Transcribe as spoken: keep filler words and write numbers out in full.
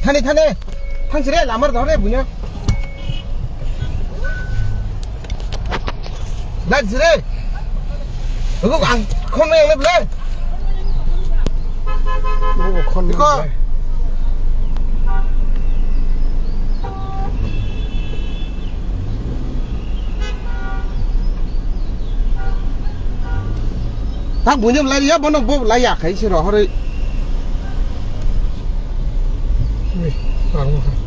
Thani, thani. Thang sire, lamar dhore, bunya. Lad sire. Hugo, ang, khon yang le, ble. Hugo, khon yang le. Tak bunyam lai ya, bono bo lai ya, khai siro, hore. Ni, ang.